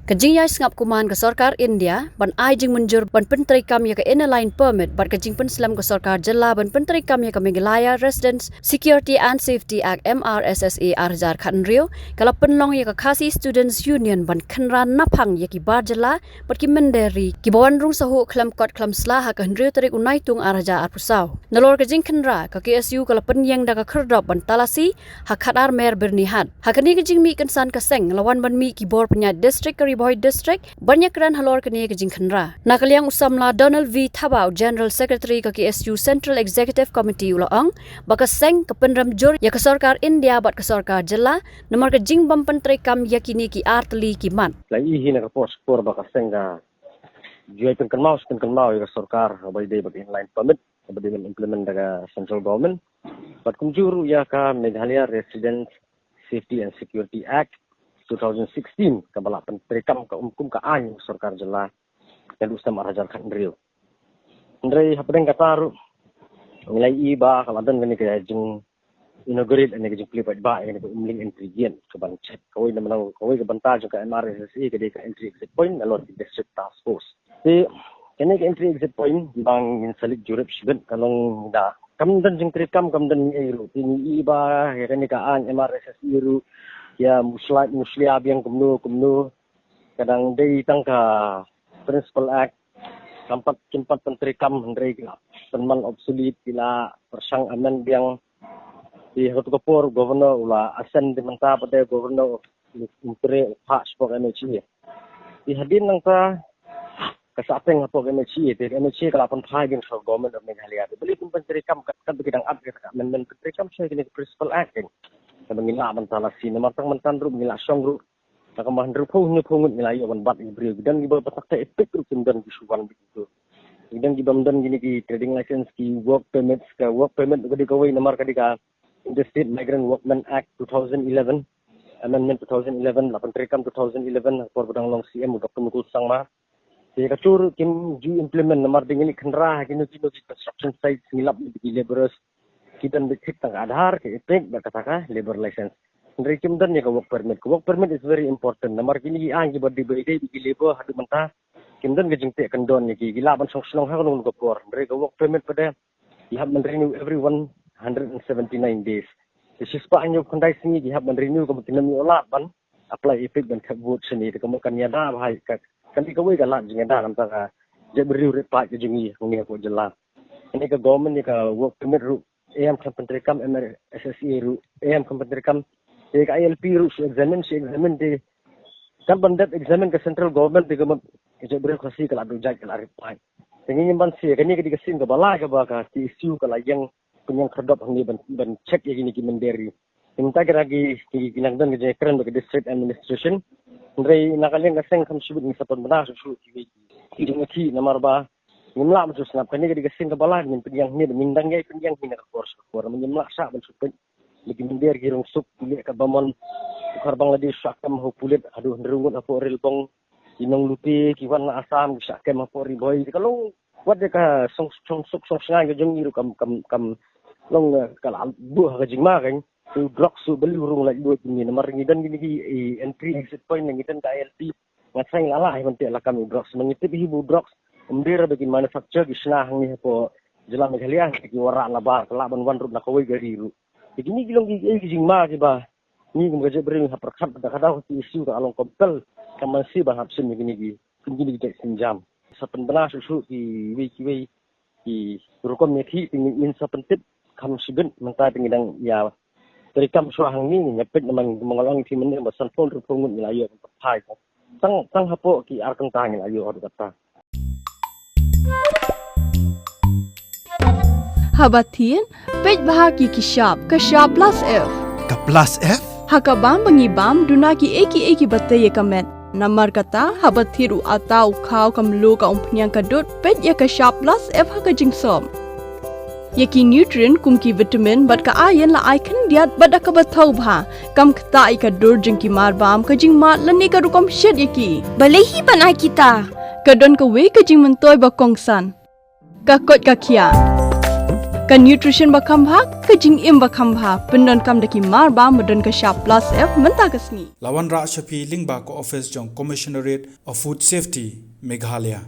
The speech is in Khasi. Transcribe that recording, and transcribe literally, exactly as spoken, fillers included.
Ka jingïaisngap kuman ka sorkar India ban ai jingmynjur ban pyntreikam ïa ka Inner Line Permit bad ka jingpynslem ka sorkar jylla ban pyntreikam ïa ka Meghalaya Residents Security and Safety Act, M R S S A, ar hajar khathynriew ka la pynlong ïa ka Khasi Students Union ban kynran naphang ïa ki bar jylla bad ki mynder ri kiba wan rung sahuh khlem kot khlem sla ha ka hynriew tarik u Naitung ar hajar arphew saw. Nalor ka jingkynra, ka K S U ka la pynïeng da ka khyrdop ban talasi ha Khatar Mer Byrnihat. Ha kane ka jingmih kynsan ka seng la wan ban mih ki bor pynïaid district ka Ri Bhoi District ban ïakren halor kane ka jingkynra. Na ka liang u samla Donald V Thabah, u General Secretary ka K S U Central Executive Committee, u la ong ba ka seng ka pynrem jur ïa ka sorkar India bad ka sorkar jylla namar ka jingbym pyntreikam ïa kine ki ar tylli ki mat. La i hi na ka por shkor ba ka seng ka ju ai pynkynmaw pynkynmaw ïa ka sorkar ba i dei bad Inner Line Permit ba dei ban implement da ka central government. Bad kumjuh ruh ïa ka Meghalaya Residents Safety and Security Act two thousand sixteen kaba la pyntreikam ka um kum ka aiñ sorkar jylla ka du snem ar hajar khathynriew. Hynrei hapdeng kata ruh ngi la i ba ka la don kane ka jing inaugurate ïa kane ka jingplie paidbah ïa kane ka Umling Entry Gate kaban check kawei na mano kawei ka bynta jong ka M R S S A ka dei ka entry exit point nalor ki district task force. Te kane ka entry exit point ba ngin sa leit jurip shibit ka long da kam don jingtreikam kam don ei ruh. Te ngi i ba ïa kane ka aiñ M R S S A ruh ïa mushla mushlia biang kumno kumno ka dang dei tang ka Principal Act kam pat kim pat pyntreikam hynrei ki la pynman obsolete ki la pyrshang amend biang. Te ha kato ka por governor u la assent te mynta pat te governor u, u tre u phah sha pok M H A. Te hadien nangta ka sa teng ha pok M H A te M H A ka la pynphai biang sha government of Meghalaya. Te balei pyn pyntreikam kat kat ba ki dang ap ïa ka amendment pyntreikam sha kane ka Principal Act kan. Kaba ngi lah ban talasi namar tang mynta ruh ngi la shong ruh. Ka kama hynriewphew hynñiewphew ngut ngi la ïoh ban bat ïa ki briew ki don kiba patak ta epic ruh kim don ki shu wan bad ki. Ki don kiba ym don kine ki trading license ki work permits ka work permit ka dei kawei namar ka dei ka Interstate Migrant Workmen Act two thousand eleven, Amendment two thousand eleven, la pyntreikam two thousand eleven, por ba dang long C M u Doctor Mukul Sangma. Te ka tur kim ju implement namar dei ngi leit khynra ha kino kino ki construction sites ngi lap ïa ki labourers. Ki don beit thik tang ka Aadhaar, ka EPIC bad kata ka labour license. Hynrei kim don ïa ka work permit. Ka work permit is very important. Namar kine ki aiñ kiba dei ba ïadei bad ki labour haduh mynta kim don ka jingteh kyndon ïa ki. Ki lah ban shong shnong ha kano kano ka por. Hynrei ka work permit pat de ki hap ban renew every one hundred and seventy nine days. Te shispah hynñiewphew khyndai sngi ki hap ban renew kaba kin ym ïoh lad ban apply EPIC ban thep vote shane. Te ka mut kan ïada bha ïa ka, kan dei kawei ka lad jingïada namar ka jaitbynriew rit paid ka jong ngi hangne hapoh jylla. Kane ka government ïa ka work permit ruh em kham pyntreikam, M R S S A ruh em kham pyntreikam. Te ka I L P ruh shu examine shu examine te kan ban dep examine ka central government te ka mut ka jaitbynriew Khasi ka la duh jait ka la rit paid. Te ngi ngim banse kane ka dei ka sien kaba lai kaba ka K S U ka la ïeng pynïeng khyrdop hangne ban ban check ïa kine ki mynder ri. Te mynta ki ra ki ki ki nang don ka jingkren bad ka district administration. Hynrei na ka liang ka seng kham shibit ngi sa pynbna shuh shuh kiwei ki jingïakhih namar ba ngim lah ban shu sngap. Kane ka dei ka sien kaba lai ngin pynïeng hangne bad ngin dang ïai pynïeng hi na ka por sha ka por. Ngim lah shah ban shu peit. Lei ki mynder ki rung suk ki leh kaba mon. U khar Bangladesh shah kem ha u pulit haduh hynriew ngut hapoh Rilbong. Ki nonglute ki wan na Assam ki shah kem hapoh Ri Bhoi. Ka long wat de ka song song suk song sngaiñ ka jong ngi ruh kam kam kam long eh, ka la buh ha ka jingma kan. Te u drugs u bali u rung lait luid ngi namar ngi don kine ki eh, entry exit point ngi don ka I L P. Nga seng la la hi ban te la kam u drugs ma ngi tip hi bu drugs. Um dei ra ba ki manufacture ki shna hangne hapoh jylla Meghalaya ki warah na bar ka lah ban wan ruh na kawei ka ri ruh. Te kine ki long ki eh, ki jingma kiba ngi kum ka jaitbynriew ha pyrkhat da ka daw ki issue ka long compel ka man si ban hap sim kine ki kine ki jait sienjam. Sa pynbna shuh shuh kiwei kiwei ki rukom ïakhih te ngin sa pyntip kham shibit mynta te ngi dang ïa treikam shuwa hangne ngi ïa peit namar ngi mong long ki mynne ba sanphew hynriewphew ngut ngi la ïoh ban pynphai. Tang tang hapoh ki ar kynta ngi la ïoh haduh katta. Haba thied, peit bha ki ki shap, ka shap plus F. Ka plus F? Ha ka bam ba ngi bam, duna ki ei ki ei kiba tei ïa ka met. Namar kata, haba thied u atta u khaw ka mluh ka umphniang ka dud, peit ïa ka shap plus F ha ka jingsop. Ïa ki nutrient kum ki vitamin bad ka iron la ai khyndiat bad da kaba thaw bha. Kam ktah ïa ka dur jong ki mar bam ka jingmad lane ka rukom shet ïa ki. Balei hi ban ai kita? Ka don kawei ka jingmyntoi ba kongsan. Ka koit ka khiah. Ka nutrition ba kham bha, ka jingim ba kham bha, pyndonkam da ki mar ba, ba don ka shap plus F mynta ka sngi. La wanrah sha phi lyngba ka office jong Commissionerate of Food Safety, Meghalaya.